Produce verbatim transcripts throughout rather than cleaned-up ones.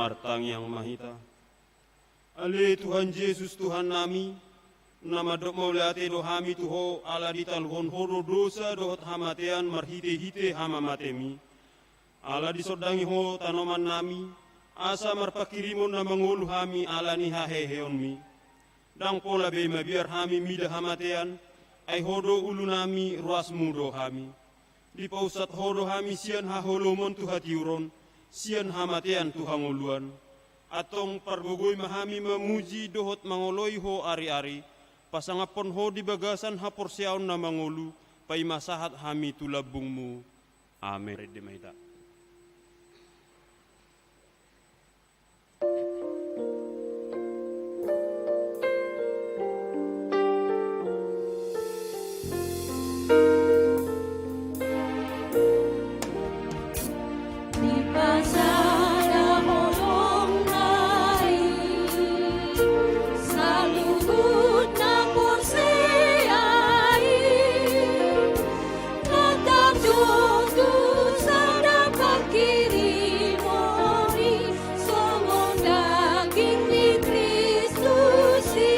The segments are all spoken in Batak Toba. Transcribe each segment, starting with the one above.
Martangiang ma hita. Ale Tuhan Jesus, Tuhannami, na mandok mauliate do hami tu Ho, ala ditaluhon Ho do dosa dohot hamatean marhitehite hamamatemi. Ala disondangi Ho tanomannami, asa marpanghirimon na mangolu hami ala ni haheheonmi. Ndang pola be mabiar hami mida hamatean, ai Ho do ulunami, ruasmu do hami. Dipaunsat Ho do hami sian haholomon tu hatiuron, sian hamatean tu hangoluan. Antong pargogoi ma hami mamuji dohot mangoloi Ho ari-ari, pasangaphon Ho di bagasan haporseaon na mangolu, paima sahat hami tu lambungmu. Amen. Marende ma hita. Dipasada holongna i, saluhut na porsea i, na tarjou tu sada panghirimon i, songon daging ni Kristus i.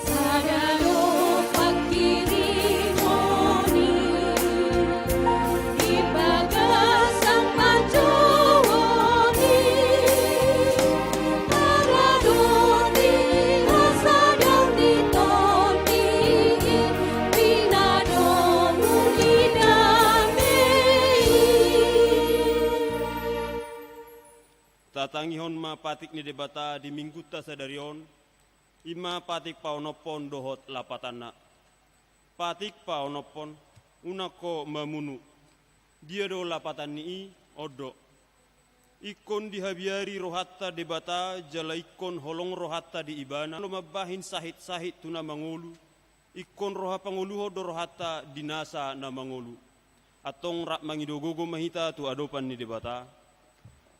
Sada do panghirimon i, di bagasan panjouon i, ala do di hasadaon ni Tondi i, pinadomu ni dame i. Tatangihon ma patik ni Debata di minggunta sadari on, i ma patik paonomhon dohot lapatanna. Patik paonomhon, unang ho mamunu. Dia do lapatan ni i? On do. Ingkon dihabiari rohanta Debata, jala ingkon holong rohanta di Ibana, laho mambahen sahit-sahit tu na mangolu, ingkon roha pangoluhon do rohanta di nasa na mangolu. Antong rap mangido gogo ma hita tu adopan ni Debata.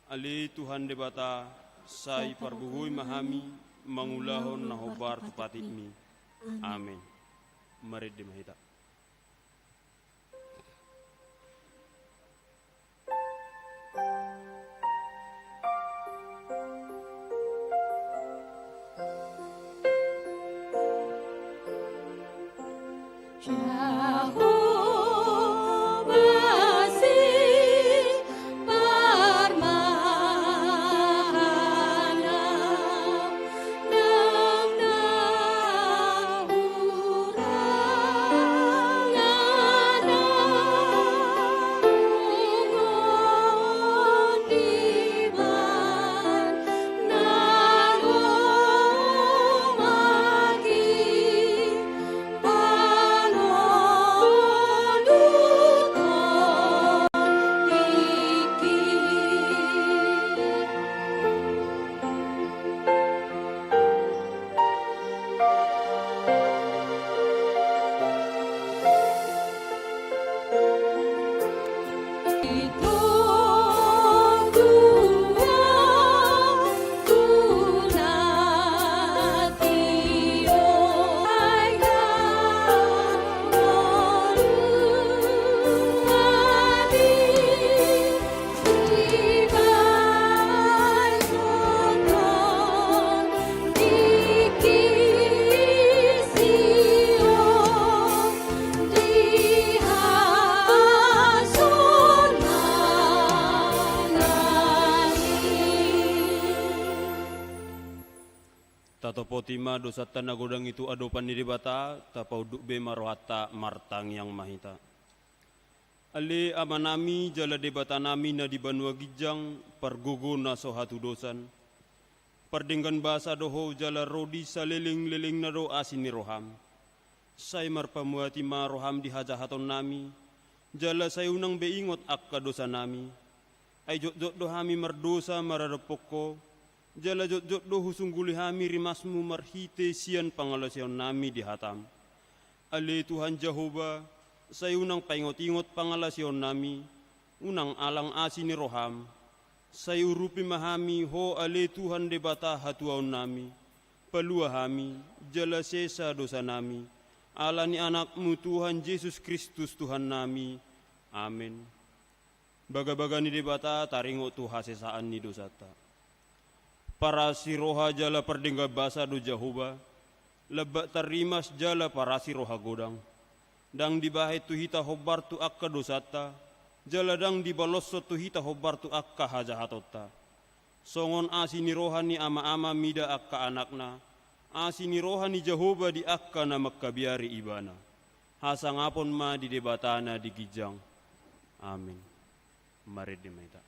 Ale Tuhan Debata, sai pargogoi ma hami mangulahon na hombar tu patikmi. Amen. Marende ma hita. Jahowa si parmahanna, nang na hurang na nungun dibahen na lomak i. Tatopoti ma dosanta na godang i tu adopan ni Debata, tapaunduk be ma rohanta martangiang ma hita. Ale Amanami jala Debatanami na di banua ginjang, pargogo na so hatudosan. Pardenggan basa do Ho jala ro di salelenglelengna do asi ni roham. Sai marpamuati ma roham di hajahatonnami, jala sai unang be ingot angka dosanami. Ai jotjot do hami mardosa maradophon Ho, jala jotjot do husungguli hami rimasmu marhite sian pangalaosionami di hatam. Ale Tuhan Jahowa, sai unang paingotingot pangalaosionnami, unang alang asi ni roham. Sai urupi ma hami Ho ale Tuhan Debata hatuaonnami, Palua hami, jala sesa dosanami, ala ni Anakmu Tuhan Jesus Kristus Tuhannami. Amen. Bagabaga ni Debata taringot tu hasesaan ni dosanta. Parasi roha jala pardenggan basa do Jahowa, lambak tarrimas jala parasi roha godang. Ndang dibahen tu hita hombar tu angka dosanta, jala ndang dibaloshon tu hita hombar tu angka hajahatonta. Songon asi ni roha ni ama-ama mida angka anakna, asi ni roha ni Jahowa di angka na mangkabiari ibana. Hasangapon ma di Debata na di ginjang. Amen. Marende ma hita.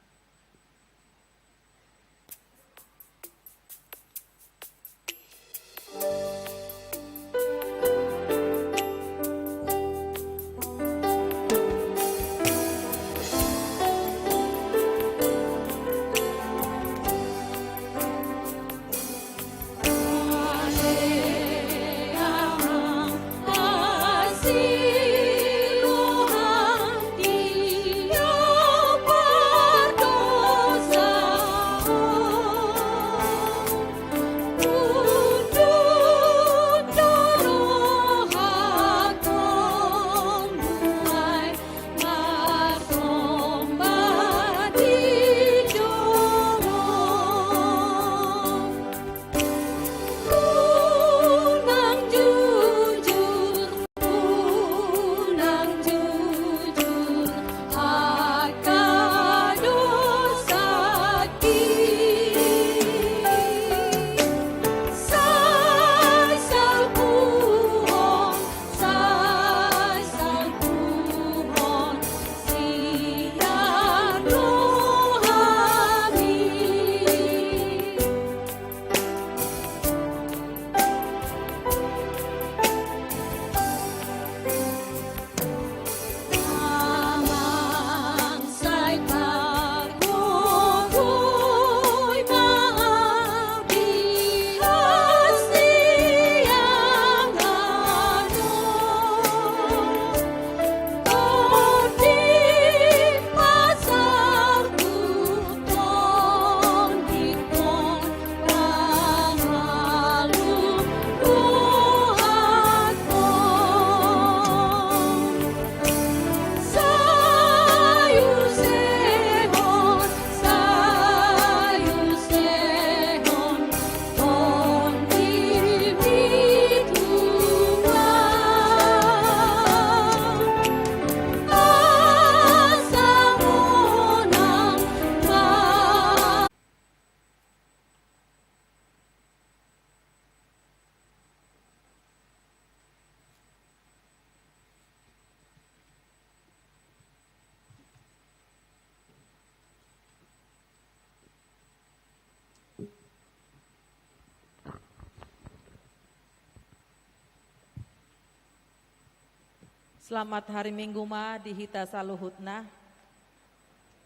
Selamat hari Minggu ma di hita saluhutna.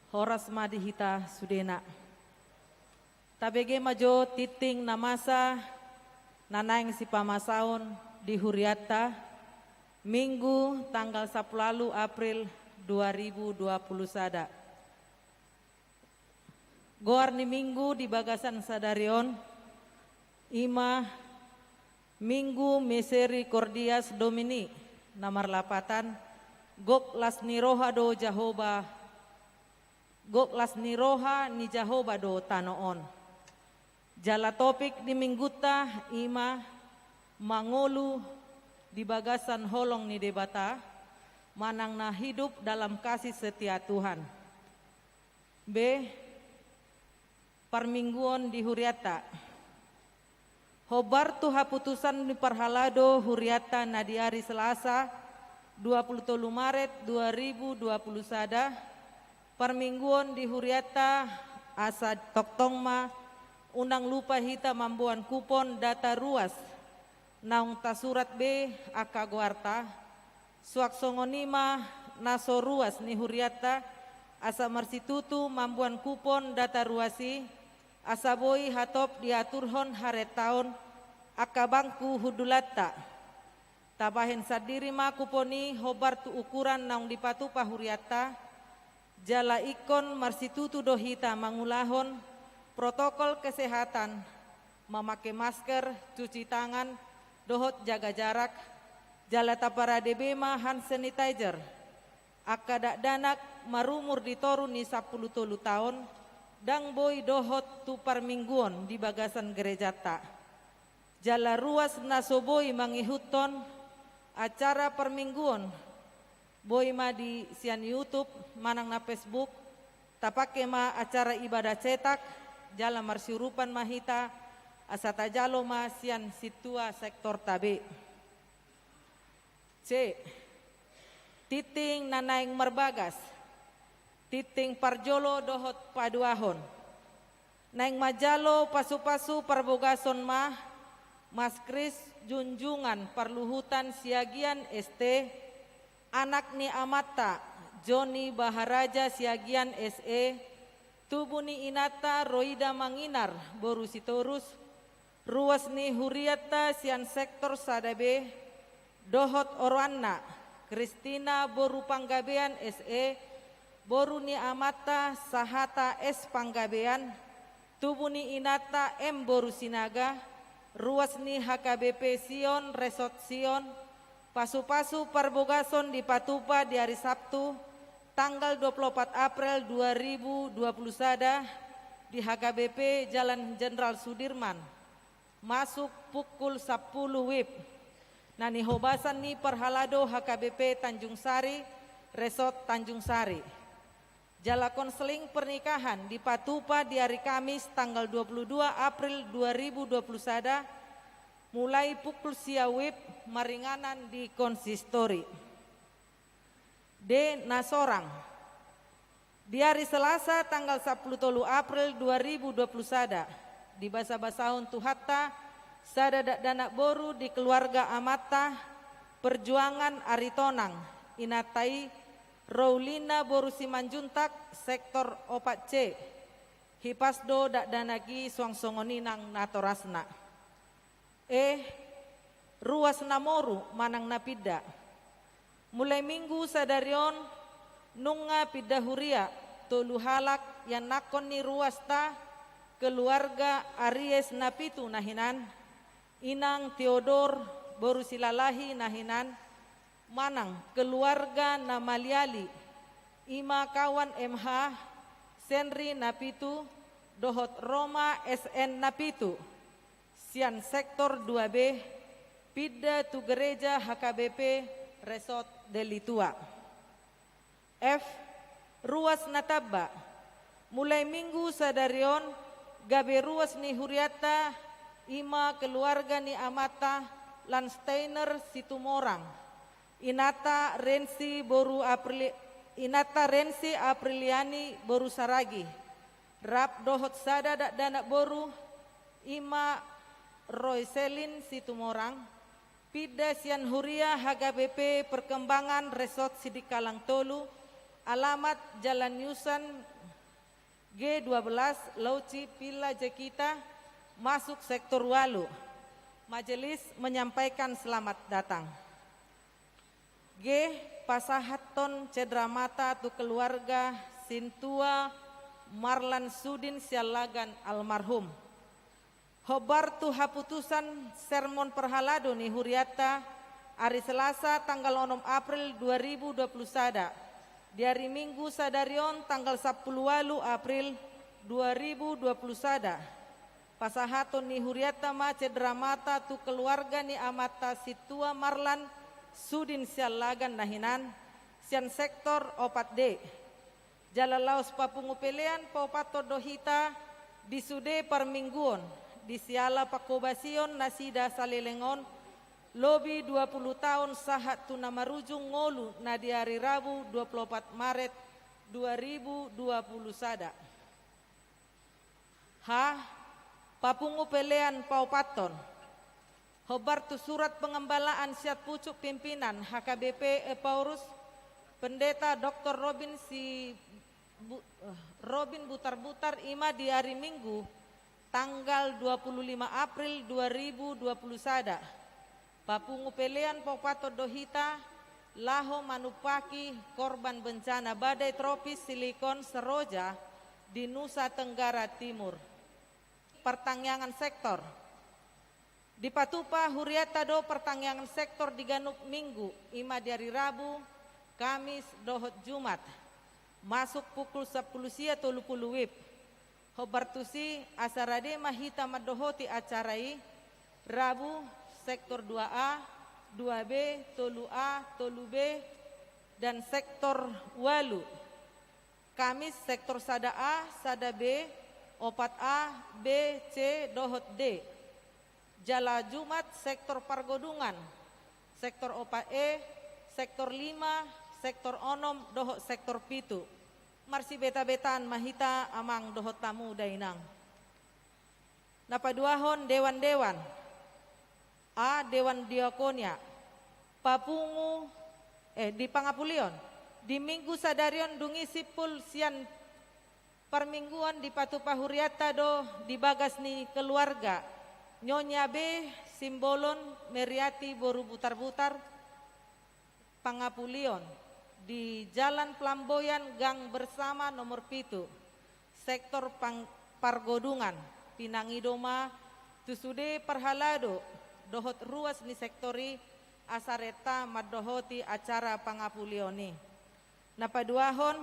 Horas ma di hita sudena. Tabege ma jo tintin na masa na naeng sipamasaon di hurianta, Minggu tanggal sampulu ualu April dua ribu dua puluh sada. Goar ni Minggu di bagasan sadari on, i ma Minggu Misericordias Domini, na marlapatan, gok las ni roha do Jahowa, gok las ni roha ni Jahowa do tano on. Jala topik ni Minggunta i ma mangolu di bagasan holong ni Debata, manang na hidup dalam kasih setia Tuhan. Be, parmingguon di hurianta. Hombar tu haputusan ni parhalado hurianta na di ari Selasa, dua puluh tolu Maret dua ribu dua puluh sada, parmingguon di hurianta, asa tongtong ma, unang lupa hita mamboan kupon data ruas, naung tasurat be angka goarta, suang songon i ma na so ruas ni hurianta, asa marsitutu mamboan kupon data ruas i, asa boi hatop diaturhon harentaon angka bangku hundulanta. Tabahen sandiri ma kupon i hombar tu ukuran naung dipatupa hurianta, jala ingkon marsitutu do hita mangulahon protokol kesehatan, mamake masker, cuci tangan, dohot jaga jarak, jala taparade be ma hand sanitizer. Angka dakdanak marumur di toru ni sampulu tolu taon, ndang boi dohot tu parmingguon di bagasan gerejanta. Jala ruas na so boi mangihuthon acara parmingguon, boi ma di sian YouTube manang na Facebook, tapake ma acara ibadah cetak, jala marsiurupan ma hita, asa tajalo ma sian sintua sektorta be. C. Tingting na naeng marbagas, tingting parjolo dohot paduahon. Naeng manjalo pasupasu parbogason ma Mas Kris Junjungan Parluhutan Siagian S T, anak ni amanta Joni Baharaja Siagian S E, tubu ni inanta Roida Manginar boru Sitorus, ruas ni hurianta sian sektor sada B, dohot oroanna, Kristina boru Panggabean S E, boru ni amanta Sahata S Panggabean, tubu ni inanta M boru Sinaga, ruas ni H K B P Sion, Resort Sion, pasupasu parbogason dipatupa di ari Sabtu, tanggal dua puluh opat April dua ribu dua puluh sada, di H K B P Jalan Jenderal Sudirman, masuk pukul sampulu wib. Na nihobasan ni parhalado H K B P Tanjung Sari, Resort Tanjung Sari. Jala konseling pernikahan dipatupa di ari Kamis tanggal dua puluh dua April dua ribu dua puluh sada, mulai pukul sia wib maringanan di konsistori. D. Na sorang. Di ari Selasa tanggal sampulu tolu April dua ribu dua puluh sada, dibasabasahon Tuhanta sada dakdanak boru di keluarga amanta, Perjuangan Aritonang, inanta i Roulina boru Simanjuntak, sektor opat C. Hipas do dakdanak i suang songon i nang natorasna. E. Ruas na moru manang na pinda. Mulai Minggu sadari on nunga pinda huria tolu halak ianakhon ni ruasta, keluarga Aries Napitu na hinan, inang Theodor boru Silalahi na hinan, manang keluarga na maliali, i ma kawan M H, Senri Napitu, dohot Roma S N Napitu, sian sektor dua B, pinda tu gereja H K B P Resort Delitua. F. Ruas na tamba. Mulai Minggu sadari on gabe ruas ni hurianta, i ma keluarga ni amanta Landsteiner Situmorang, inanta Rensi boru Aprili-, inanta Rensi Apriliani boru Saragi, rap dohot sada dakdanak boru, i ma Royselin Situmorang, pinda sian huria H K B P Perkembangan Resort Sidikalang tolu, alamat Jalan Yusan G dua belas, Lauci Villa Jacinta, masuk sektor ualu. Majelis menyampaikan selamat datang. G. Pasahathon cendramata tu keluarga sintua Marlan Sudin Siallagan almarhum. Hombar tu haputusan sermon parhalado ni hurianta, ari Selasa tanggal onom April dua ribu dua puluh sada, di ari Minggu sadari on tanggal sampulu ualu April dua ribu dua puluh sada, pasahaton ni hurianta ma cendramata tu keluarga ni amanta sintua Marlan Sudin Siallagan na hinan, sian sektor opat D. Jala laos papungu pelean paopathon do hita di sude parmingguon, di siala panghobasion nasida saleleng on, lobi dua puluh taon sahat tu na marujung ngolu na di ari Rabu dua puluh opat Maret dua ribu dua puluh sada. H. Papungu pelean paopathon. Hombar tu surat pengembalaan sian pucuk pimpinan H K B P Epaurus, Pendeta Doktor Robin Si-, Bu-, eh, Robin Butarbutar, i ma di ari Minggu, tanggal dua puluh lima April dua ribu dua puluh sada. Papungu pelean paopathon do hita laho manumpaki korban bencana badai tropis Siklon Seroja di Nusa Tenggara Timur. Partangiangan sektor. Dipatupa hurianta do partangiangan sektor di ganup minggu, i ma di ari Rabu, Kamis dohot Jumat, masuk pukul sampulu sia tolu pulu WIB. Hombar tusi, asa rade ma hita mandohoti acara i: Rabu, sektor dua A, dua B, tolu A, tolu B, dan sektor ualu. Kamis, sektor sada A, sada B, opat A, B, C, dohot D. Jala Jumat, sektor pargodungan, sektor opat E, sektor lima, sektor onom, dohot sektor pitu. Marsibeta-betaan ma hita, amang dohot hamu dainang. Na paduahon, dewan-dewan. A, dewan diakonia. Papungu, eh, di pangapulion. Di minggu sadari on, dung i simpul sian parmingguon, dipatupa hurianta do di bagas ni keluarga Nyonya B Simbolon Meriati boru Butarbutar, pangapulion di Jalan Pelamboyan, Gang Bersama nomor pitu, sektor pang-, pargodungan. Pinangido ma tu sude parhalado dohot ruas ni sektor i, asa renta mandohoti acara pangapulion i. Na paduahon,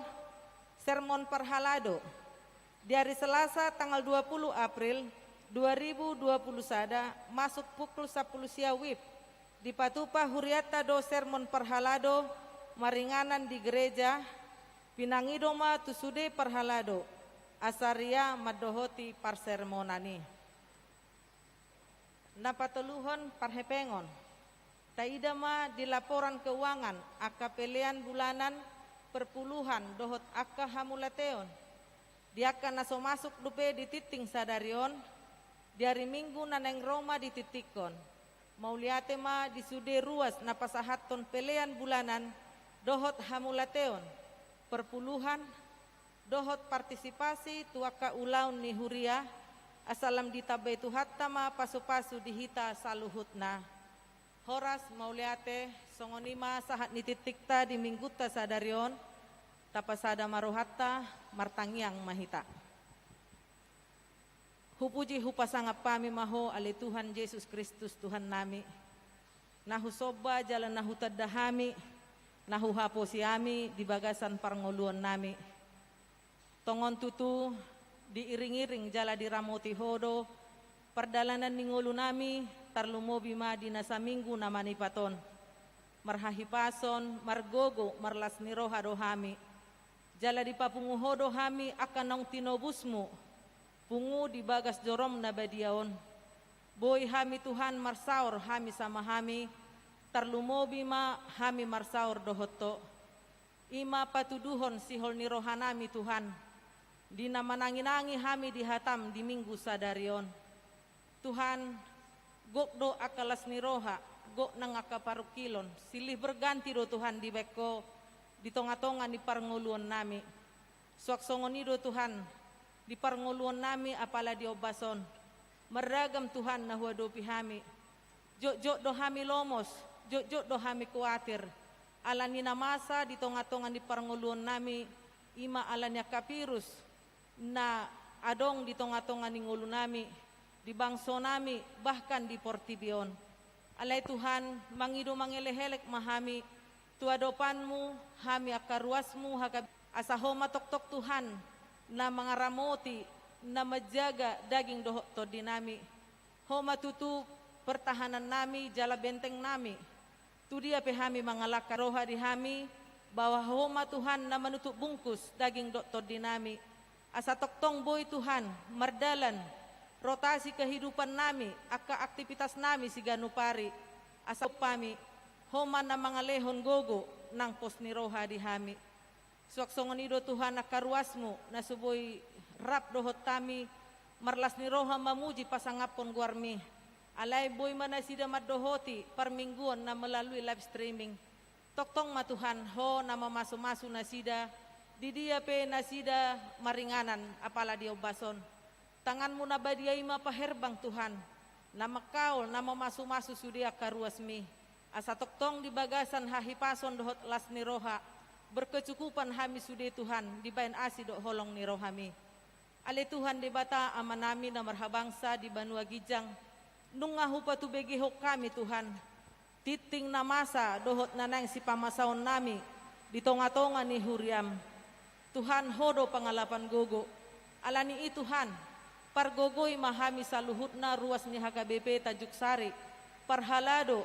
sermon parhalado. Di ari Selasa tanggal dua puluh April dua ribu dua puluh sada, masuk pukul sampulu sia WIB, dipatupa hurianta do sermon parhalado maringanan di gereja. Pinangido ma tu sude parhalado, asa ria mandohoti parsermonan i. Na patoluhon, parhepengon. Taida ma di laporan keuangan angka pelean bulanan, perpuluhan dohot angka hamauliateon. Di angka na so masuk dope di tingting sadari on, di ari Minggu na naeng ro ma ditingtinghon. Mauliate ma di sude ruas na pasahathon pelean bulanan dohot hamauliateon, perpuluhan, dohot partisipasi tu angka ulaon ni huria, asa lam ditambai Tuhanta ma pasupasu di hita saluhutna. Horas, mauliate. Songon i ma sahat ni tingtingta di Minggunta sadari on. Tapasada ma rohanta, martangiang ma hita. Hupuji hupasangap hami ma Ho, ale Tuhan Jesus Kristus, Tuhannami, na husomba jala na hutanda hami, na huhaposi hami di bagasan parngoluonnami. Tongon tutu diiring-iring jala diramoti Ho do pardalanan ni ngolunami, tarlumobi ma di na saminggu na manipat on. Marhahipason, margogo, marlas ni roha do hami. Jala dipapungu Ho do hami angka naung tinobusmu pungu di bagas jorom na badia on. Boi hami, Tuhan, marsaor hami sama hami, tarlumobi ma hami marsaor dohot Ho. I ma patuduhon sihol ni rohanami, Tuhan, di na manangi-nangi hami di hataM di Minggu sadari on. Tuhan, gok do angka las ni roha, gok nang angka parungkilon, silih berganti do, Tuhan, dibahen Ho di tonga-tonga ni parngoluonnami. Suang songon i do, Tuhan, di parngoluonnami apala di ombas on. Marragam, Tuhan, na huadopi hami. Jotjot do hami lomos, jotjot do hami kuatir, ala ni na masa di tonga-tonga ni parngoluonnami, i ma ala ni angka virus na adong di tonga-tonga ni ngolunami, di bangsonami, bahkan di portibi on. Alai Tuhan, mangido mangelekelek ma hami tu adopanMu, hami angka ruasMu, haka-, asa Ho ma tongtong, Tuhan, na mangaramoti, na manjaga daging dohot tondinami. Ho ma tutu pertahanannami jala bentengnami. Tu dia pe hami mangalangka, roha di hami, bahwa Ho ma, Tuhan, na manutup bungkus daging dohot tondinami. Asa tongtong boi, Tuhan, mardalan rotasi kehidupannami, angka aktivitasnami siganup ari. Asa hami, Ho ma na mangalehon gogo nang pos ni roha di hami. Suang songon i do, Tuhan, angka ruasMu na so boi rap dohot hami marlas ni roha mamuji pasangaphon goarMi. Alai boi ma nasida mandohoti parmingguon na melalui live streaming. Tongtong ma, Tuhan, Ho na mamasu-masu nasida, di dia pe nasida maringanan apala di ombas on. TanganMu na badia i ma paherbang, Tuhan, na mangkaol, na mamasu-masu sude angka ruasMi. Asa tongtong di bagasan hahipason dohot las ni roha, berkecukupan hami sude, Tuhan, dibahen asi dohot holong ni rohaMi. Ale Tuhan Debata, Amanami na marhabangsa di banua ginjang, Nunga hupatubegehon hami, Tuhan, tingting na masa dohot na naeng sipamasaonnami di tongatonga ni huriam. Tuhan, Ho do pangalapan gogo. Ala ni i, Tuhan, pargogoi ma hami saluhutna ruas ni H K B P Tanjung Sari, parhalado,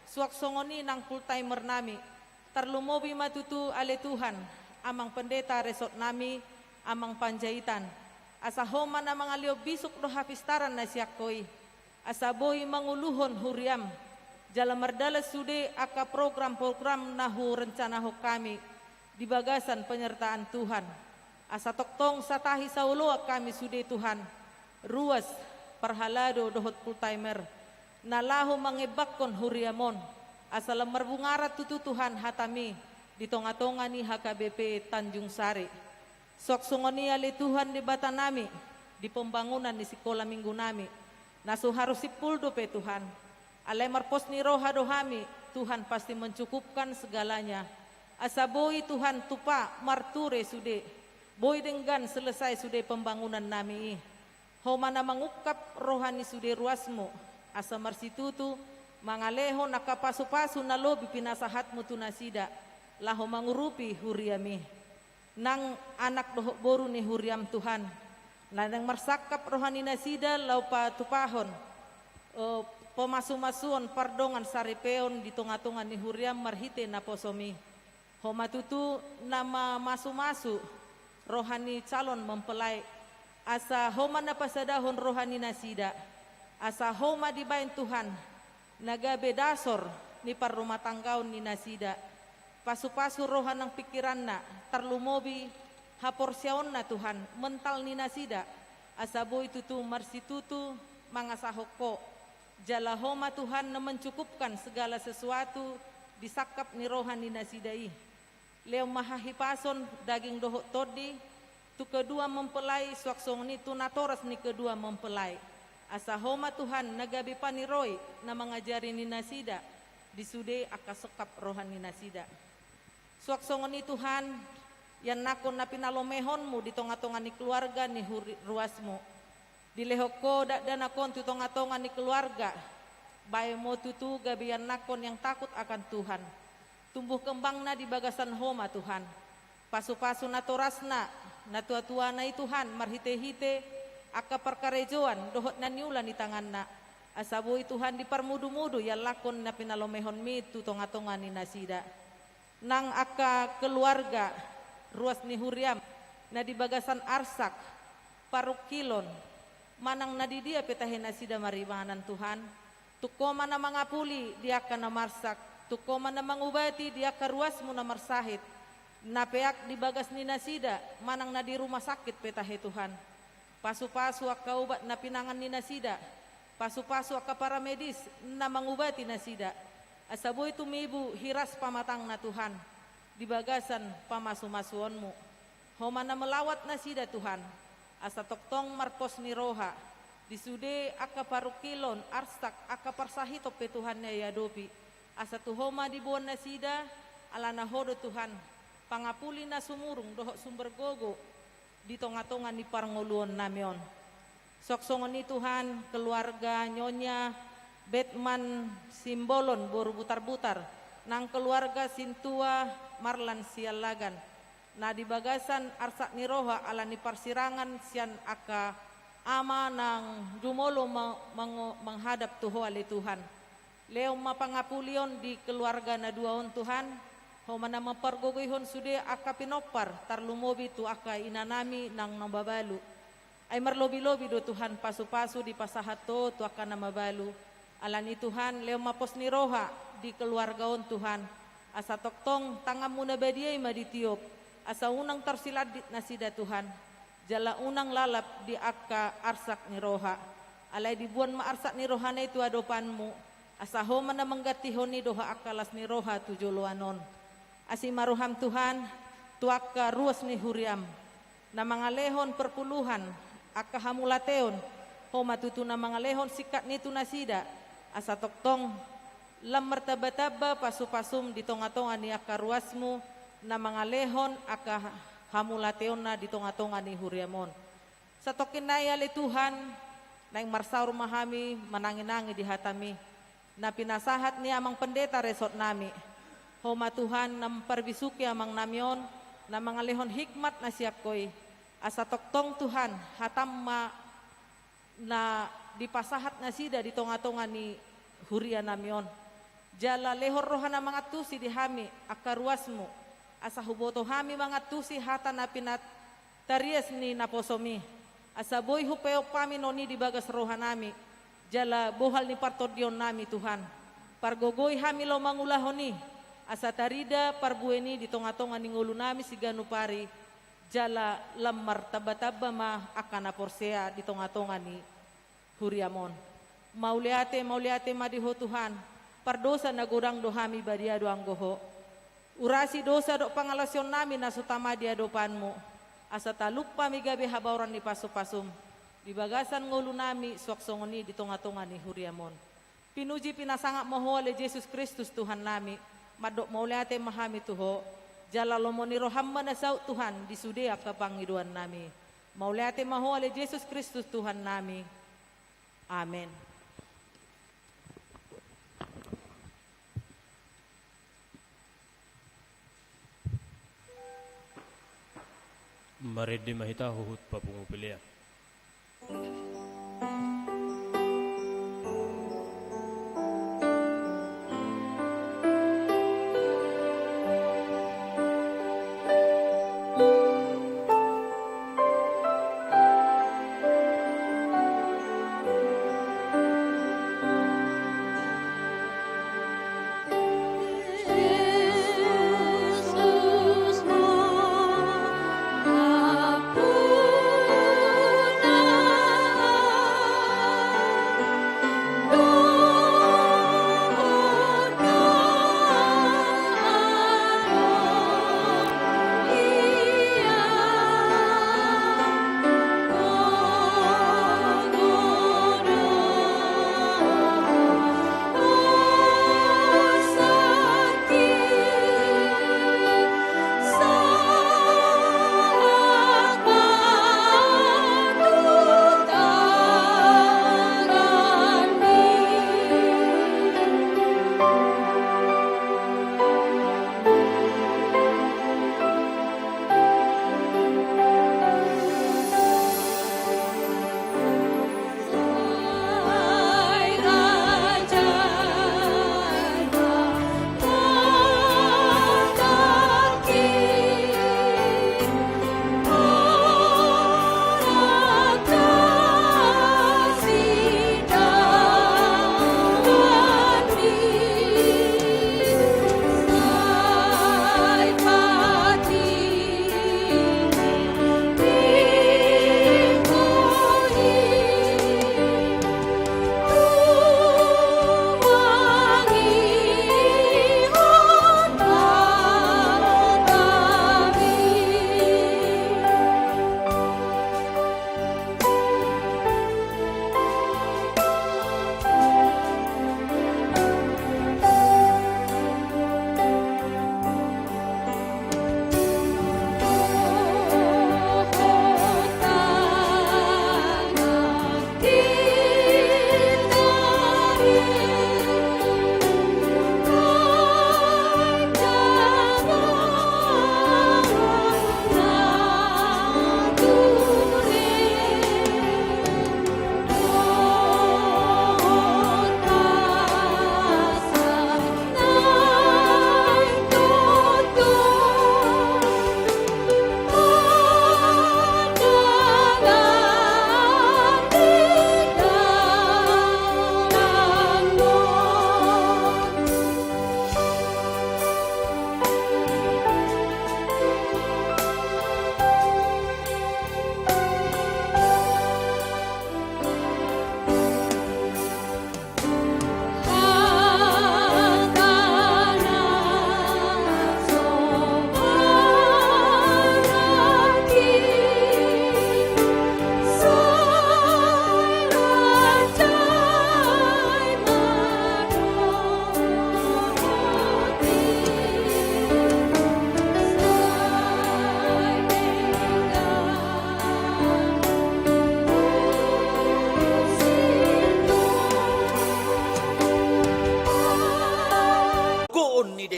suang songon i nang full timer nami. Tarlumobi ma tutu, ale Tuhan, Amang Pendeta resort nami, Amang Panjaitan. Asa Ho ma na mangalehon bisuk dohot hapistaran na sian Ho i. Asa boi manguluhon huriam, jala mardalan sude angka program-program na hurencanahon hami di bagasan penyertaan Tuhan. Asa tongtong satahi saoloan hami sude, Tuhan, ruas, parhalado dohot full timer, na laho mangembanghon huriam on, asa lam marbungaran tutu, Tuhan, hatami di tongatonga ni H K B P Tanjung Sari. Suang songon i, ale Tuhan Debata nami, di pembangunan ni sikola minggu nami, na so haru simpul dope, Tuhan. Alai marpos ni roha do hami, Tuhan pasti mencukupkan segalanya. Asa boi, Tuhan, tupa marture sude, boi denggan selesai sude pembangunan nami i. Ho ma na mangungkap roha ni sude ruasmu, asa marsitutu mangalehon angka pasupasu na lobi pinasahatmu tu nasida, laho mangurupi huriam i. Nang anak dohot boru ni huriam, Tuhan, na naeng marsangkap roha ni nasida laho patupahon, eh, pamasumasuon pardongan saripeon di tongatonga ni huriam marhite naposom i. Ho ma tutu na mamasumasu roha ni calon mempelai, asa Ho ma na pasadahon roha ni nasida, asa Ho ma dibaen, Tuhan, na gabe dasor ni parrumatanggaon ni nasida. Pasupasu roha nang pingkiranna, tarlumobi haporseaonna, Tuhan, mental ni nasida, asa boi tutu marsitutu mangasahon Ho. Jala Ho ma, Tuhan, na mencukupkan segala sesuatu di sangkap ni roha ni nasida i. Lehon ma hahipason daging dohot tondi tu kedua mempelai, suang songon i tu natoras ni kedua mempelai. Asa Ho ma, Tuhan, na gabe paniroi na mangajari ni nasida di sude angka sangkap roha ni nasida. Suang songon i, Tuhan, ianakhon na pinalomehonmu di tongatonga ni keluarga ni huri-, ruasmu. Dilehon Ho dakdanak on tu tongatonga ni keluarga. Baen ma tutu gabe ianakhon yang takut akan Tuhan. Tumbuh kembangna di bagasan Ho ma, Tuhan. Pasupasu natorasna, natuatuana i, Tuhan, marhitehite angka parkarejoan dohot na niula ni tanganna. Asa boi, Tuhan, diparmudumudu ianakhon na pinalomehonmi tu tongatonga ni nasida. Nang angka keluarga ruas ni huriam na di bagasan arsak, parungkilon, manang na di dia pe tahe nasida maringanan, Tuhan, tung Ho ma na mangapuli di angka na marsak, tung Ho ma na mangubati di angka ruasmu na marsahit, na peak di bagas ni nasida manang na di rumah sakit pe tahe, Tuhan. Pasupasu angka ubat na pinangan ni nasida, pasupasu angka paramedis na mangubati nasida, asa boi tumibu hiras pamatangna, Tuhan, di bagasan pamasumasuonmu. Ho ma na melawat nasida, Tuhan, asa tongtong marpos ni roha di sude angka parungkilon, arsak, angka parsahiton pe, Tuhan, na iadopi. Asa tu Ho ma diboan nasida, alana Ho do, Tuhan, pangapuli na sumurung dohot sumber gogo di tongatonga ni parngoluonnami on. Suang songon i, Tuhan, keluarga Nyonya Betman Simbolon boru Butarbutar, nang keluarga sintua Marlan Siallagan, na di bagasan arsak ni roha ala ni parsirangan sian angka ama nang jumolo ma-, mango-, menghadap tu Ho, ale Tuhan. Lehon ma pangapulion di keluarga na dua on, Tuhan. Ho ma na mampargogoihon sude angka pinompar, tarlumobi tu angka inanami nang na mabalu. Ai marlobilobi do, Tuhan, pasupasu dipasahat Ho tu angka na mabalu. Ala ni i, Tuhan, lehon ma pos ni roha di keluarga on, Tuhan, asa tongtong tanganmu na badia i ma ditiop, asa unang tarsilandit nasida, Tuhan, jala unang lalap di angka arsak ni roha. Alai diboan ma arsak ni rohana i tu adopanmu, asa Ho ma na manggantihon i dohot angka las ni roha tu joloan on. Asi ma roham, Tuhan, tu angka ruas ni huriam na mangalehon perpuluhan, angka hamauliateon, Ho ma tutu na mangalehon singkat ni tu nasida, asa tongtong lam martambatamba pasupasum di tongatonga ni angka ruasmu na mangalehon angka hamauliateonna di tongatonga ni huriam on. Satongkin nai, ale Tuhan, Naeng marsaor ma hami manangi-nangi di hataMi, na pinasahat ni Amang Pendeta resort nami. Ho ma Tuhan na mamparbisuhi amang nami on, na mangalehon hikmat na sian Ho i. Asa tongtong Tuhan, hataM ma na dipasahat nasida di tonga-tonga ni huria nami on. Jala lehon roha na mangantusi di hami angka ruasMu, asa huboto hami mangantusi hata na pinatarias ni naposoMi, asa boi hupeop hami non i di bagas roha nami, jala bohal ni partondion nami Tuhan. Pargogoi hami laho mangulahon i, asa tarida parbue ni i di tonga-tonga ni ngolu nami siganup ari, jala lam martamba-tamba ma angka na porsea di tonga-tonga ni huriaM on. Mauliate, mauliate ma di Ho Tuhan, pardosa na godang do hami badia do anggo Ho. Urasi dosa dohot pangalaosion nami na so tama di adopanMu, asa talup hami gabe habaoran ni pasu-pasuM, di bagasan ngolu nami suang songon i di tonga-tonga ni huriaM on. Pinuji pinasangap ma Ho ale Jesus Kristus Tuhan nami, mandok mauliate ma hami tu Ho, jala lomo ni rohaM ma na saut Tuhan di sude angka pangidoan nami. Mauliate ma Ho ale Jesus Kristus Tuhan nami. Amen. Marende ma hita huhut papungu pelean.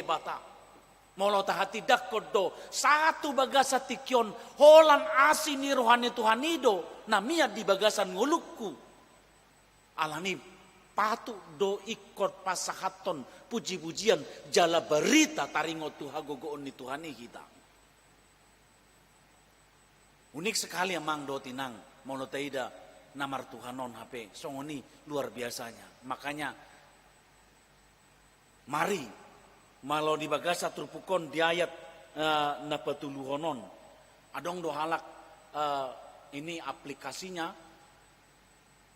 Debata. Molo tahatindangkon do sahat tu bagasan tingki on, holan asi ni roha ni Tuhan i do na mian di bagasan ngolungku. Alani i patut do ingkon pasahathon puji-pujian jala barita taringot tu hagogoon ni Tuhan i hita. Unik sekali amang dohot inang, molo taida na martuhan on hape, songon i luar biasanya. Makanya, mari, molo di bagasan turpuk on di ayat, eh, na patoluhon on. Adong do halak, eh, ini aplikasinya,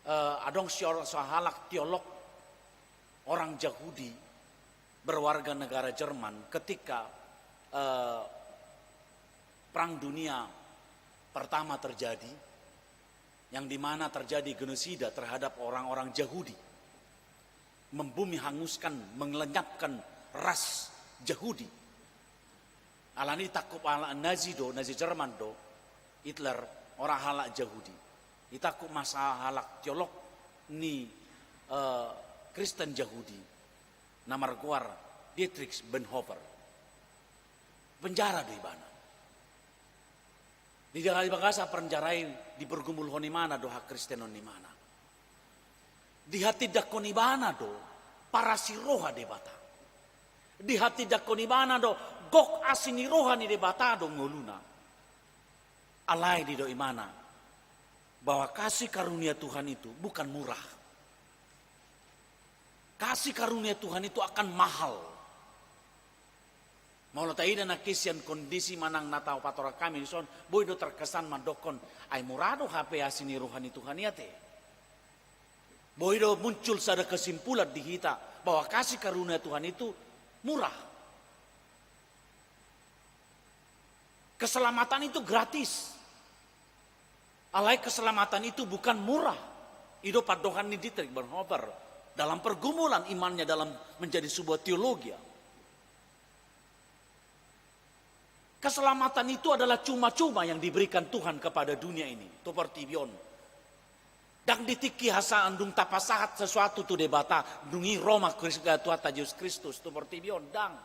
eh, adong seor-, seorang halak teolog, orang Yahudi, berwarga negara Jerman ketika, eh, Perang Dunia Pertama terjadi, yang dimana terjadi genosida terhadap orang-orang Yahudi, membumi hanguskan, melenyapkan ras Yahudi. Alani i tangkup halak Nazi do, Nazi Jerman do, Hitler, orang halak Yahudi. Itangkup masa halak teolog ni, eh, Kristen Yahudi na margoar Dietrich Bonhoeffer. Penjara do ibana. Di dalam bagasan penjara i dipergumulhon ibana do hakristenon ni ibana. Dihatindangkon ibana do parasi roha Debata. Dihatindangkon ibana do gok asi ni roha ni Debata do ngoluna. Alai didok ibana bahwa kasih karunia Tuhan itu bukan murah. Kasih karunia Tuhan itu akan mahal. Molo taida nangkin sian kondisi manang na tapatorang hami dison, boi do terkesan mandokkon, ai mura do hape asi ni roha ni Tuhan i ate. Boi do muncul sada kesimpulan di hita bahwa kasih karunia Tuhan itu murah. Keselamatan itu gratis. Alai keselamatan itu bukan murah. I do pandohan ni Dietrich Bonhoeffer dalam pergumulan imannya dalam menjadi sebuah teologia. Keselamatan itu adalah cuma-cuma yang diberikan Tuhan kepada dunia ini. Tu portibi on. Ndang di tingki hasaan dung tapasahat sesuatu tu Debata, dung i ro ma Kris-, Tuhanta Jesus Kristus tu portibi on, ndang.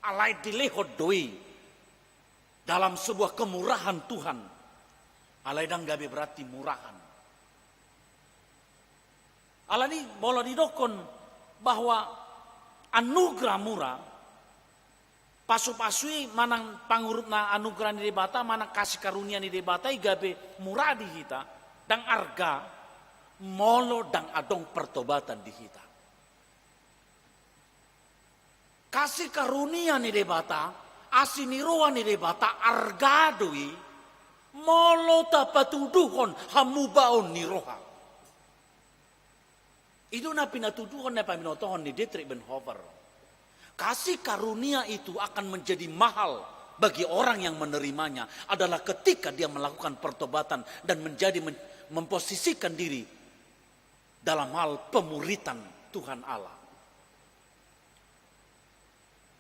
Alai dilehon do i dalam sebuah kemurahan Tuhan. Alai ndang gabe berarti murahan. Alani i molo didokkon bahwa anugerah mura, pasu-pasu i manang pangurupna anugerah ni Debata, manang kasih karunia ni Debata i gabe mura di hita, ndang arga, molo ndang adong pertobatan di hita. Kasih karunia ni Debata, asi ni roha ni Debata, arga do i, molo tapatuduhon hamubaon ni roha. I do na pinatuduhon, na pabinotohon ni Dietrich Bonhoeffer. Kasih karunia itu akan menjadi mahal bagi orang yang menerimanya adalah ketika dia melakukan pertobatan dan menjadi men-, memposisikan diri dalam hal pemuritan Tuhan Allah.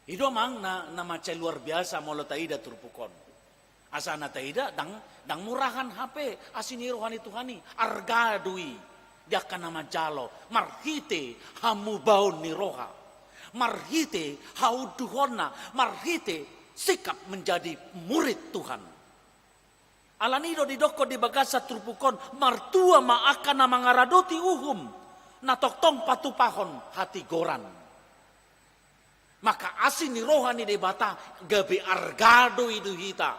I do amang na, na mansai luar biasa molo taida turpuk on. Asa na taida ndang, ndang murahan hape asi ni roha ni Tuhan i, arga do i di angka na manjalo, marhite hamubaon ni roha, marhite haunduhonna, marhite sikap menjadi murid Tuhan. Alani i do didokkon di bagasan turpuk on, martua ma angka na mangaradoti uhum, na tongtong patupahon hatigoran. Maka asi ni roha ni Debata gabe arga do i di hita.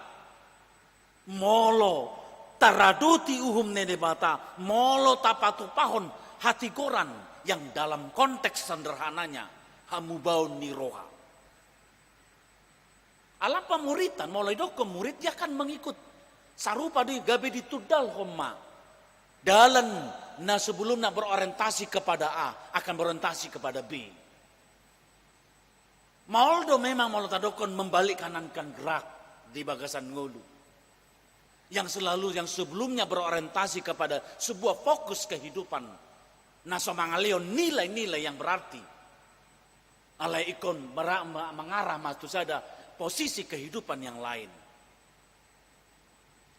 Molo taradoti uhum ni Debata, molo tapatupahon hatigoran yang dalam konteks sederhananya, hamubaon ni roha. Ala pamuritan, molo didokkon murid, dia kan mengikut. Sarupa do i, gabe ditundalhon ma. Dalan na sebelumnya berorientasi kepada A, akan berorientasi kepada B. Maol do memang molo tadokkon membalik kanankan gerak di bagasan ngolu. Yang selalu, yang sebelumnya berorientasi kepada sebuah fokus kehidupan. Na so mangalehon nilai-nilai yang berarti. Alai ingkon mera-, ma-, mangarah ma tu sada posisi kehidupan yang lain.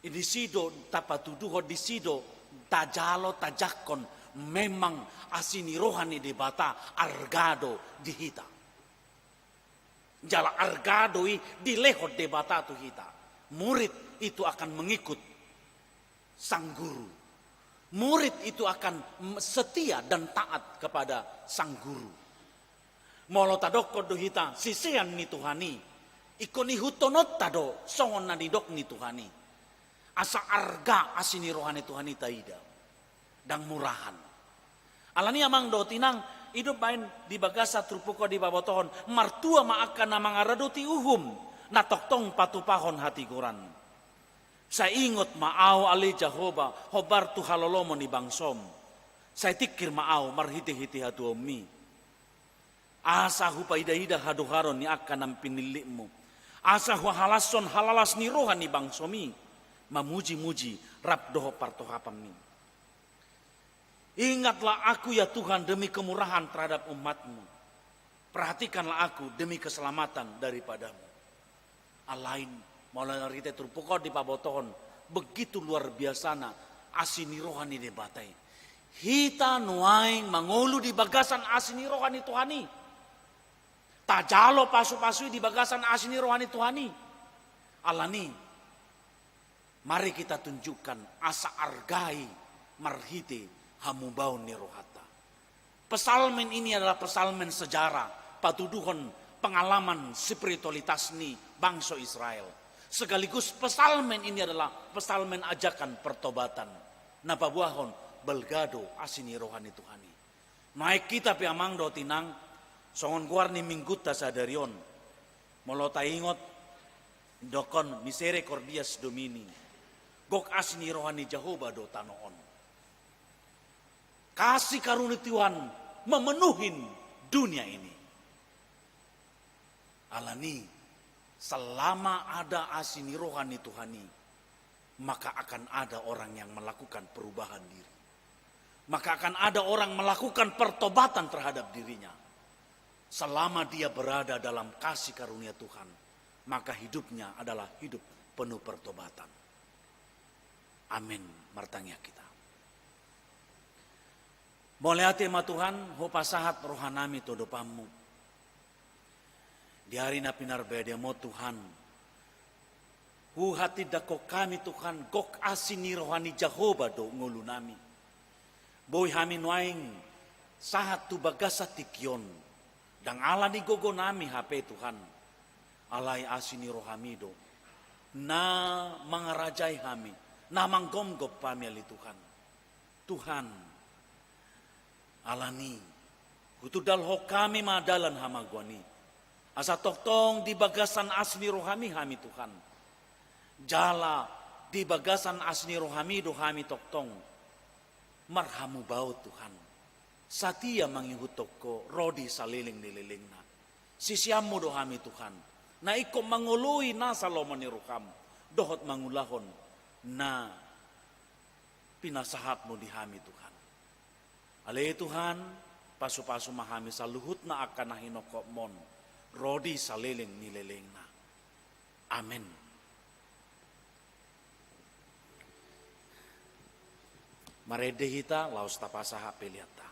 Disi do tapatuduhon, disi do tajalo, tajangkon, memang asi ni roha ni Debata arga do di hita. Jala arga do i dilehon Debata tu hita. Murid itu akan mengikut sang guru. Murid itu akan m-, setia dan taat kepada sang guru. Molo tadokkon do hita sisean ni Tuhan i, ingkon ihuthononta do songon na nidok ni Tuhan i. Asa arga asi ni roha ni Tuhan i taida. Ndang murahan. Alani i amang dohot inang, i do umbahen di bagasan turpuk on dipabotohon, martua ma angka na mangaradoti uhum, na tongtong patupahon hatigoran. Sai ingot ma ahu ale Jahowa, hombar tu halolomo ni bangsom. Sai tingkir ma ahu marhitehite hatuaonmi. Asa hupaidahon hadoharon ni angka na pinillitmu. Asa huhalashon halalas ni roha ni bangsomi. Mamujimuji rap dohot partohapanmi. Ingatlah aku ya Tuhan demi kemurahan terhadap umatmu. Perhatikanlah aku demi keselamatan daripadamu. Alai, molo marhite turpuk on dipabotohon, begitu luar biasana asi ni roha ni Debata i. Hita nuaeng mangolu di bagasan asi ni roha ni Tuhan i. Tajalo pasupasu i di bagasan asi ni roha ni Tuhan i. Alani, mari kita tunjukkan asa arga i marhite hamubaon ni rohanta. Psalmen ini adalah psalmen sejarah, patuduhon pengalaman spiritualitas ni bangso Israel. Sekaligus psalmen ini adalah psalmen ajakan pertobatan. Na paboahon balga do asi ni roha ni Tuhan i. Nuaeng hita pe amang dohot inang, songon goar ni minggunta sadari on. Molo taingot, didokkon misericordias Domini. Gok asi ni roha ni Jahowa do tano on. Kasih karunia Tuhan memenuhi dunia ini. Alani, selama ada asi ni roha ni Tuhan i, maka akan ada orang yang melakukan perubahan diri. Maka akan ada orang melakukan pertobatan terhadap dirinya. Selama dia berada dalam kasih karunia Tuhan, maka hidupnya adalah hidup penuh pertobatan. Amin. Martangiang hita. Mauliate ma Tuhan, hupasahat rohanami tu adopanmu. Di ari na pinarbadia on Tuhan, huhatindangkon hami Tuhan, gok asi ni roha ni Jahowa do ngolunami. Boi hami nuaeng sahat tu bagasan tingki on, ndang ala ni gogonami hape Tuhan, alai asi ni rohami do na mangarajai hami, na manggomgom hami ale Tuhan. Tuhan, alani, hutundalhon hami ma dalan hamagoan i. Asa tongtong di bagasan asi ni rohami hami Tuhan. Jala di bagasan asi ni rohami do hami tongtong marhamubaon Tuhan. Satia mangihuthon Ho ro di saleleng ni lelengna. Siseanmu do hami Tuhan. Na ingkon mangoloi nasa lomo ni roham. Dohot mangulahon na pinasahatmu di hami Tuhan. Ale Tuhan, pasupasu ma hami saluhutna angka na hinophopmon, ro di saleleng ni lelengna. Amen. Marende hita laos tapasahat peleanta.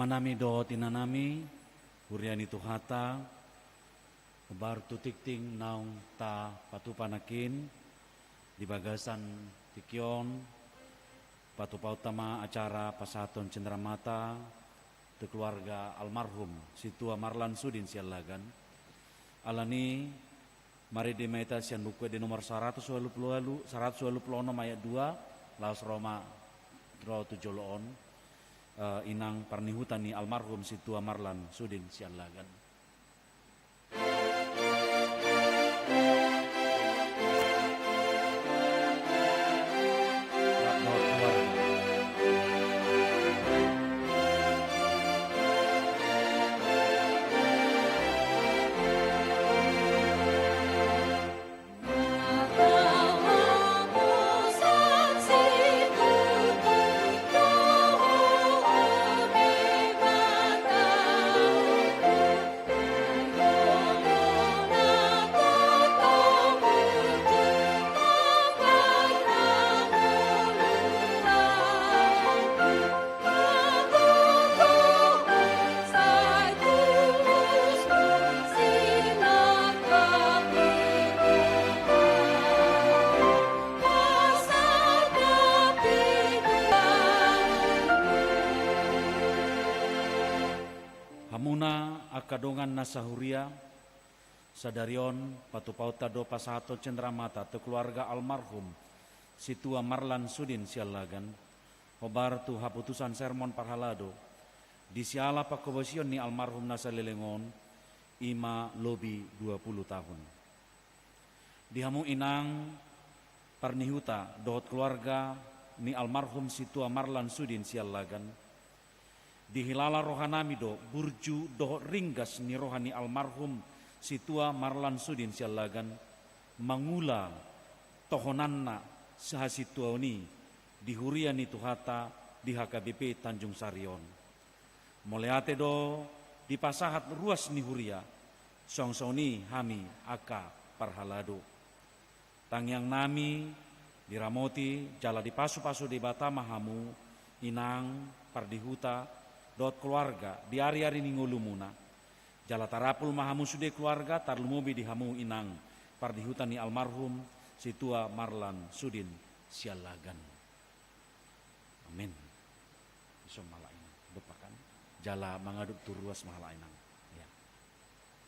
Nami dohot inanami, huria ni Tuhanta, hombar tu tingting naung tapatupa nangkin di bagasan tingki on, patupaonta ma acara pasahaton cenderamata tu keluarga almarhum Sintua Marlan Sudin Siallagan. Alani, marende ma hita sian Buku Ende nomor saratus ualu pulu ualu, saratus ualu pulu onom ayat dua, laos ro ma ro tu jolo on, eh, inang parnihuta ni almarhum Sintua Marlan Sudin Siallagan. Hamuna angka dongan na sahuria, sadari on patupaonta do pasahaton cenderamata tu keluarga almarhum Sintua Marlan Sudin Siallagan, hombar tu haputusan sermon parhalado, di siala panghobasion ni almarhum na saleleng on, i ma lobi dua pulu tahun. Di hamu inang parnihuta dohot keluarga ni almarhum Sintua Marlan Sudin Siallagan, dihilala rohanami do burju dohot ringgas ni roha ni almarhum Sintua Marlan Sudin Siallagan, mangula tohonanna sahasintuaon i di huria ni Tuhanta di H K B P Tanjung Sari on. Mauliate do dipasahat ruas ni huria, songon i hami angka parhalado. Tangiangnami, diramoti jala dipasupasu Debata ma hamu, inang parnihuta dohot keluarga di ariari ni ngolumuna. Jala tarapul ma hamu sude keluarga, tarlumobi di hamu inang parnihuta ni almarhum Sintua Marlan Sudin Siallagan. Amin. Ison ma halak inang, dompakan. Jala mangadop tu ruas ma halak inang. Ya.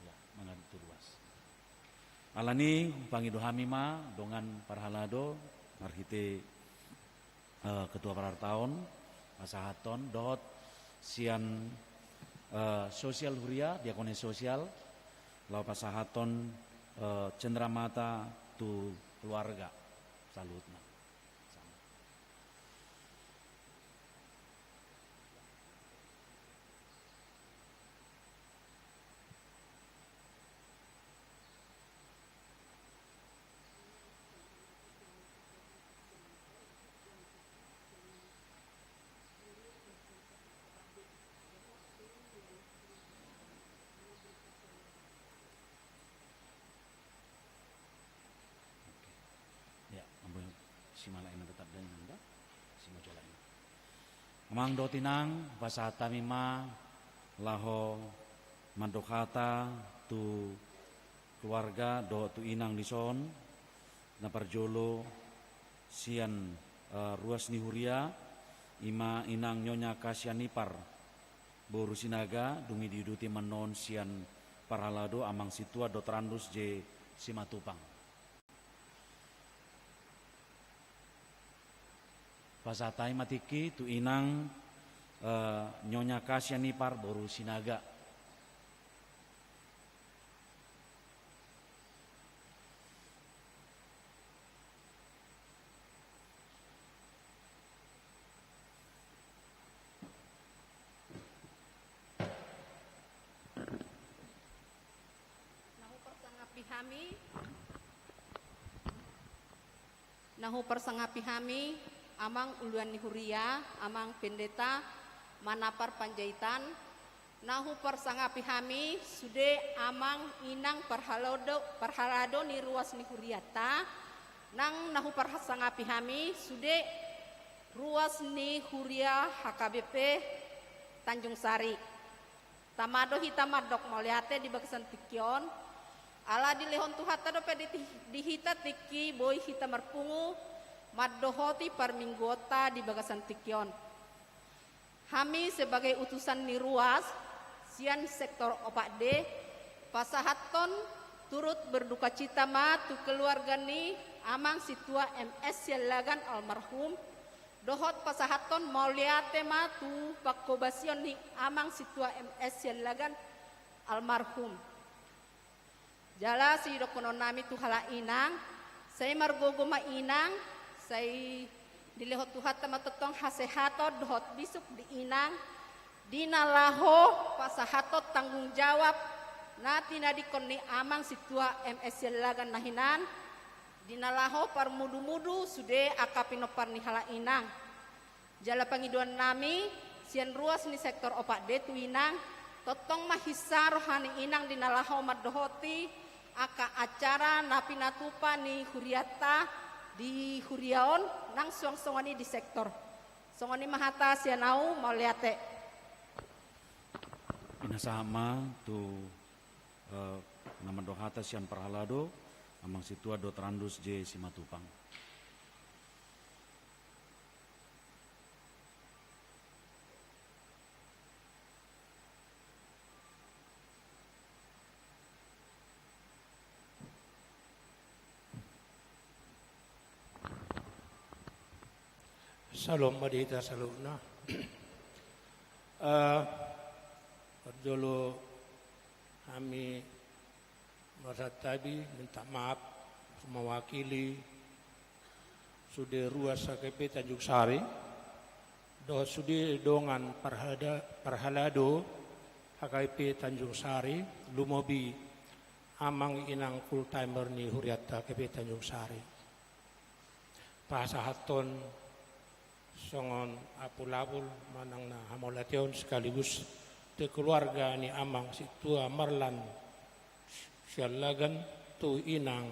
Ya, mangadop tu ruas. Alani, hupangido hami ma dongan parhalado, marhite, eh, ketua parhalado on, pasahathon dohot sian, eh, sosial huria, diakones sosial, laho pasahathon, eh, cenderamata tu keluarga saluhutna. Oke. Ya, ambo si malai na tetap dan inang da, si mojolai na. Amang dohot inang, pasahat hami ma laho mandok hata tu keluarga dohot tu inang dison, na parjolo sian, eh, ruas ni huria, i ma inang Nyonya Kasian Ipar, boru Sinaga, dung i diuduti ma annon sian parhalado Amang Sintua dohot Randus J Simatupang. Pasahat hami ma tingki tu inang, eh, Nyonya Kasian Ipar boru Sinaga. Na huparsangapi hami, na huparsangapi hami, Amang Uluan ni Huria, Amang Pendeta Manapar Panjaitan, na huparsangapi hami sude amang inang parhalado, parhalado ni ruas ni hurianta, nang na huparsangapi hami sude ruas ni huria H K B P Tanjung Sari. Tama do hita mandok mauliate di bagasan tingki on, ala dilehon Tuhanta dope di, di hita tingki boi hita marpungu mandohoti parmingguonta di bagasan tingki on. Hami sebagai utusan ni ruas sian sektor opat D, pasahathon turut berdukacita ma tu keluarga ni Amang Sintua M S Siallagan almarhum, dohot pasahathon mauliate ma tu panghobasion ni Amang Sintua M S Siallagan almarhum. Jala sidohonon nami tu halak inang, sai margogo ma inang, sai dilehon Tuhanta ma tongtong hasehaton dohot bisuk di inang, di na laho pasahathon tanggung jawab na tinadingkon ni Amang Sintua M S Siallagan na hinan, di na laho parmudu-mudu sude angka pinompar ni halak inang. Jala pangidoan nami sian ruas ni sektor opat D tu inang, tongtong ma hinsa roha ni inang di na laho mandohoti angka acara na pinatupa ni hurianta di huria on nang suang songon i di sektor. Songon i ma hata sian ahu, mauliate. Pinasahat ma tu, eh, na mandok hata sian parhalado, Amang Sintua dohot Randus J Simatupang. Syalom ma di hita saluhutna. Eh, parjolo hami marsantabi, minta maaf, mewakili sude ruas H K P Tanjung Sari, dohot sude dongan parhada-, parhalado H K P Tanjung Sari, lumobi amang inang full timer ni hurianta H K P Tanjung Sari. Pasahathon songon apul-apul manang na hamauliateon sekaligus tu keluarga ni Amang Sintua Marlan Siallagan, tu inang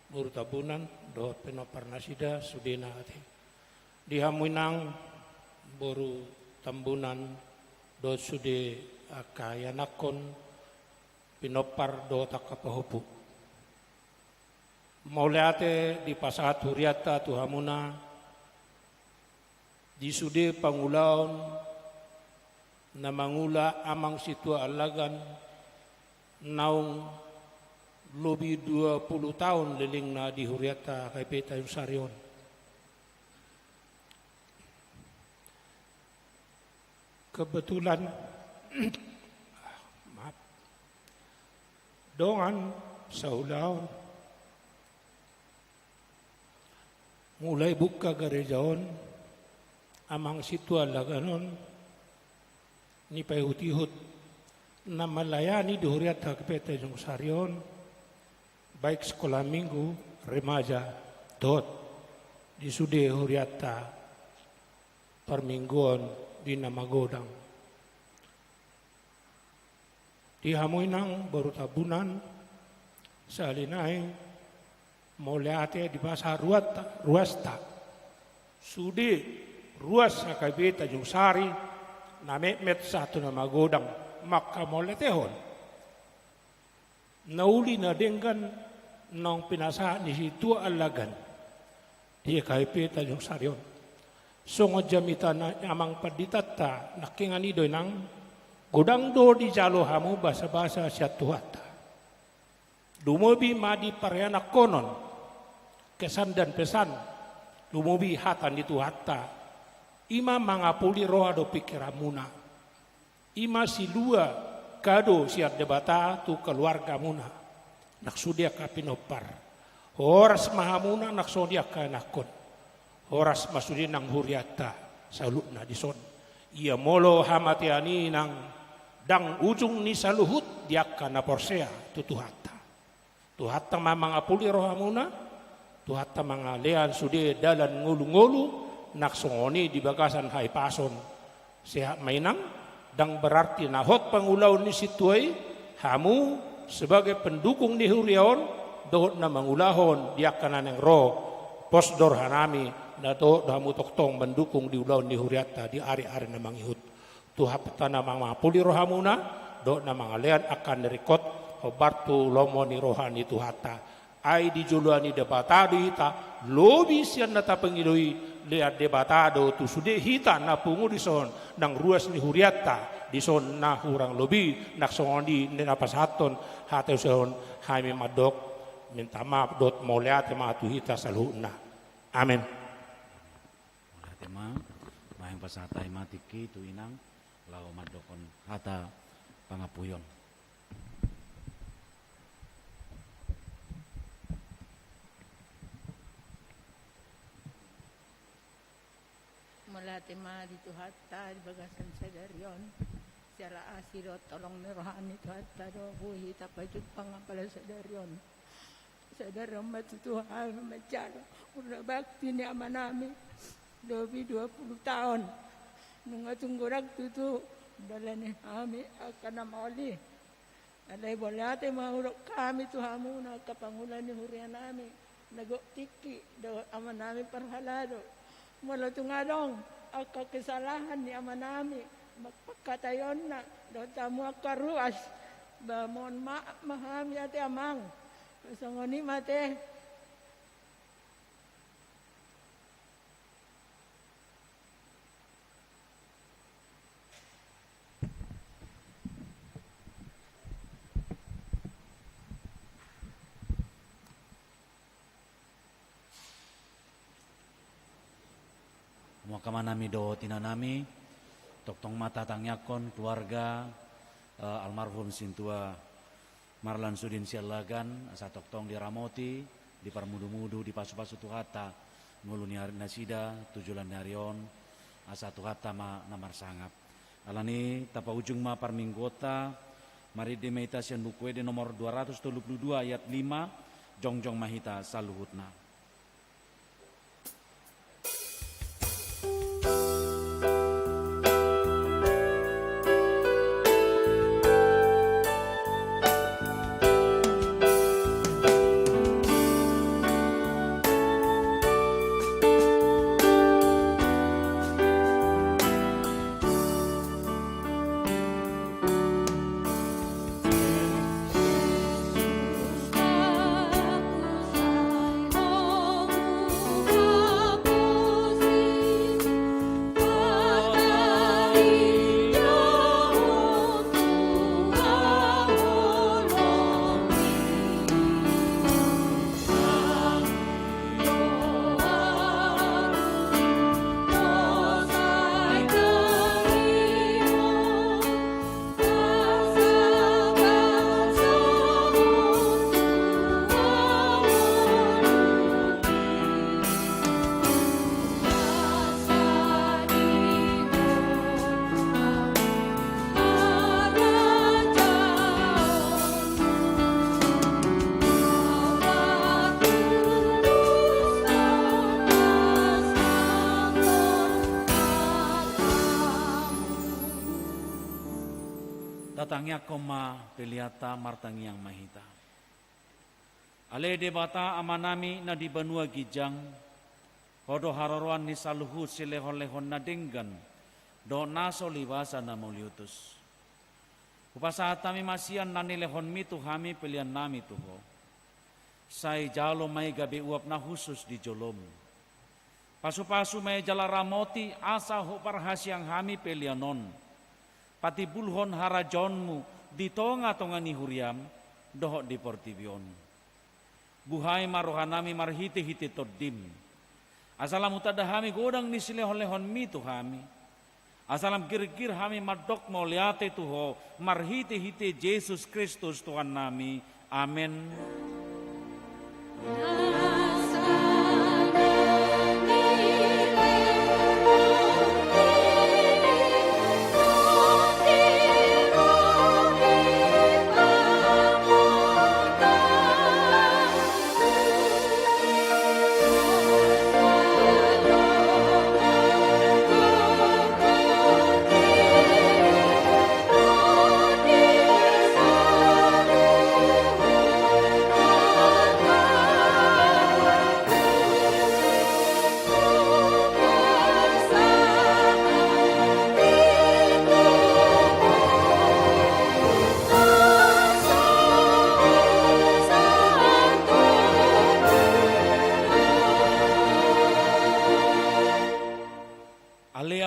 boru Tambunan dohot pinompar nasida sudena ate. Di hamu inang boru Tambunan dohot sude angka ianakhon, pinompar dohot angka pahompu. Mauliate dipasahat hurianta tu hamuna di sude pangulaon na mangula Amang Sintua Allagan naung lobi dua pulu taon lelengna di hurianta H K P Tanjung Sari on. Kebetulan, maaf, dongan saulaon, mulai buka gareja on, Amang Sintua Allagan on, nipaihut-ihut na melayani di hurianta H K P Tanjung Sari on, baik sekolah minggu, remaja, dohot di sude hurianta parmingguon di na magodang. Di hamu inang boru Tambunan, sahali nai mauliate dipasahat ruasta, ruasta. Sude ruas H K P Tanjung Sari, na metmet sahat tu na magodang, manghamauliatehon na uli na denggan naung pinasahat ni Sintua Allagan di H K P Tanjung Sari on. Songon jamita ni amang panditanta nangkiningan i do inang, godang do dijalo hamu basa-basa sian Tuhanta. Lumobi ma di parianakhonon, kesan dan pesan, lumobi hata ni Tuhanta. I ma mangapuli roha dohot pingkiranmuna. I ma silua kado sian Debata tu keluargamuna. Nang sude angka pinompar. Horas ma hamuna nang songon i angka anakhon. Horas ma sude nang hurianta saluhutna dison. Ia molo hamatean i nang ndang ujung ni saluhut di angka na porsea tu Tuhanta. Tuhanta ma mangapuli rohamuna, Tuhanta mangalean sude dalan ngolu-ngolu, nang songon i di bagasan hahipason. Sehat ma inang, ndang berarti na hot pangulaon ni sintua i, hamu sebagai pendukung ni huria on, dohot na mangulahon di angka na naeng ro, pos do rohanami, na dohot do hamu tongtong mandukung di ulaon ni hurianta di ari-ari na mangihut. Tuhanta na mangapuli rohamuna, dohot na mangalean angka na ringkot, hombar tu lomo ni roha ni Tuhanta. Ai di joloan ni Debata do hita, lobi sian na tapangido i, lean Debata do tu sude hita na pungu dison, nang ruas ni hurianta, dison na hurang lobi, nang songon i na pasahathon hata i, songon hami mandok, minta maaf dohot mauliate ma tu hita saluhutna. Amen. Mauliate ma, bahen pasahat hami ma tingki tu inang, laho mandokhon hata pangampuon. Mauliate ma di Tuhanta di bagasan sadari on. Siala asi dohot holong ni roha ni Tuhanta do boi hita pajumpang apala sadari on. Sadari on ma tutu hami manjalo murna bakti ni amanami. Lobi dua pulu taon. Nunga tung godang tutu dalani hami angka na maol i. Alai mauliate ma hudok hami tu hamuna angka pangula ni hurianami na gok tingki dohot amanami parhalado. Molo tung adong angka kesalahan ni amanami, ma-, pangkataionna dohot hamu angka ruas, ba mohon maaf ma hami ate amang. Songon i ma ate. Hamu angka amanami dohot inanami, tongtong ma tatangiangkon keluarga, eh, almarhum Sintua Marlan Sudin Siallagan, asa tongtong diramoti, diparmudumudu, dipasupasu Tuhanta, ngolu ni ari nasida, tu joloan ni ari on, asa Tuhanta ma na marsangap. Alani i, tapaujung ma parmingguonta, marende ma hita sian Buku Ende nomor dua ratus tolu pulu dua ayat lima, jongjong ma hita saluhutna. Tatangiangkon ma peleanta, martangiang ma hita. Ale Debata Amanami na di banua ginjang, Ho do haroroan ni saluhut silehonlehon na denggan dohot na so libasa na mauliutus. Hupasahat hami ma sian na nilehonMi tu hami peleannami tu Ho. Sai jalo ma i gabe uap na hushus di joloM. Pasupasu ma i jala ramoti asa huparhaseang hami pelean on. Patimbulhon harajaonMu di tongatonga ni huriaM dohot di portibi on. Buhai ma rohanami marhitehite TondiM. Asa lam hutanda hami godang ni silehonlehonMi tu hami. Asa lam girgir hami mandok mauliate tu Ho marhitehite Jesus Kristus Tuhannami. Amen.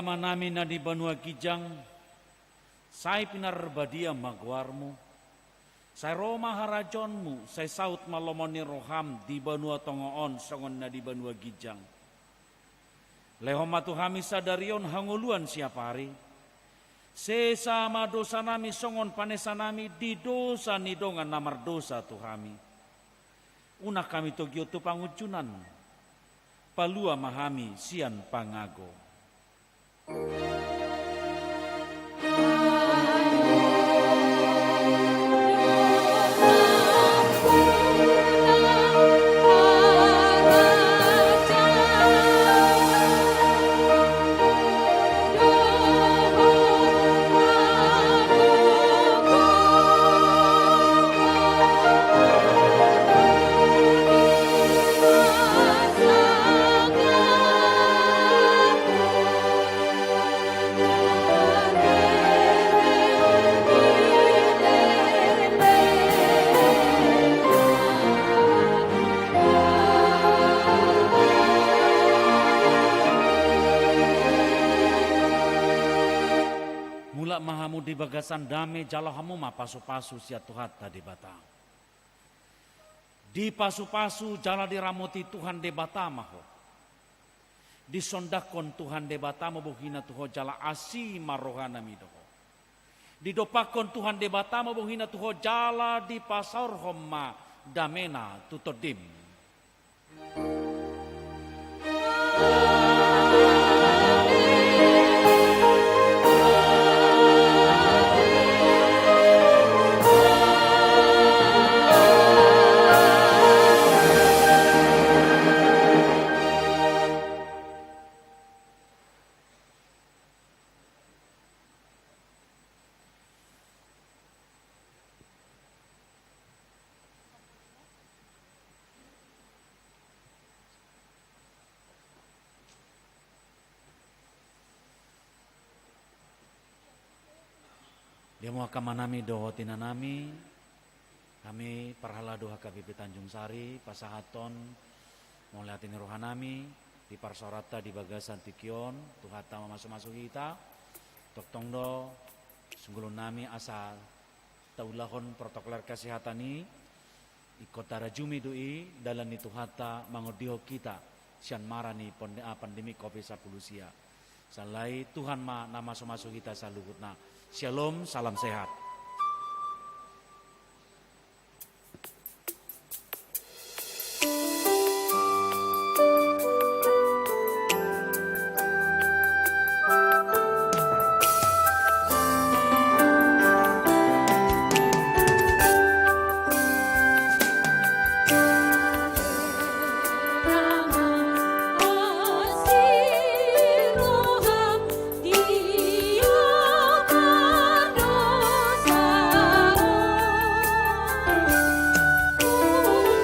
Amanami na di banua ginjang, sai pinarbadia ma goarmu. Sai ro ma harajaonmu, sai saut ma lomo ni roham di banua tonga on songon na di banua ginjang. Lehon ma tu hami sadari on hangoluan siapari. Sesa ma dosanami songon panesanami di dosa ni dongan na mardosa tu hami. Unang hami togihon tu pangunjunan. Palua ma hami sian pangago. Mulak ma hamu di bagasan dame, jalo hamu ma pasupasu sian Tuhanta Debata. Dipasupasu jala diramoti Tuhan Debata ma ho. Disondangkon Tuhan Debata ma bohina tu ho jala asi ma rohanami do ho. Didompakkon Tuhan Debata ma bohina tu ho jala dipasaorhon ma damena tu tondim. Dia ma angka amanami dohot inanami, hami parhalado H K B P Tanjung Sari, pasahathon mauliate ni rohanami di parsaoranta di bagasan tingki on, Tuhanta mamasumasu hita, tongtong do sunggulunnami asa taulahon protokoler kesehatan i, ingkon tarajumi do i dalan ni Tuhanta mangondihon hita sian mara ni ponde-, ah, pandemi covid sampulu sia. Sala i Tuhan ma na masumasu hita saluhutna. Syalom, salam sehat.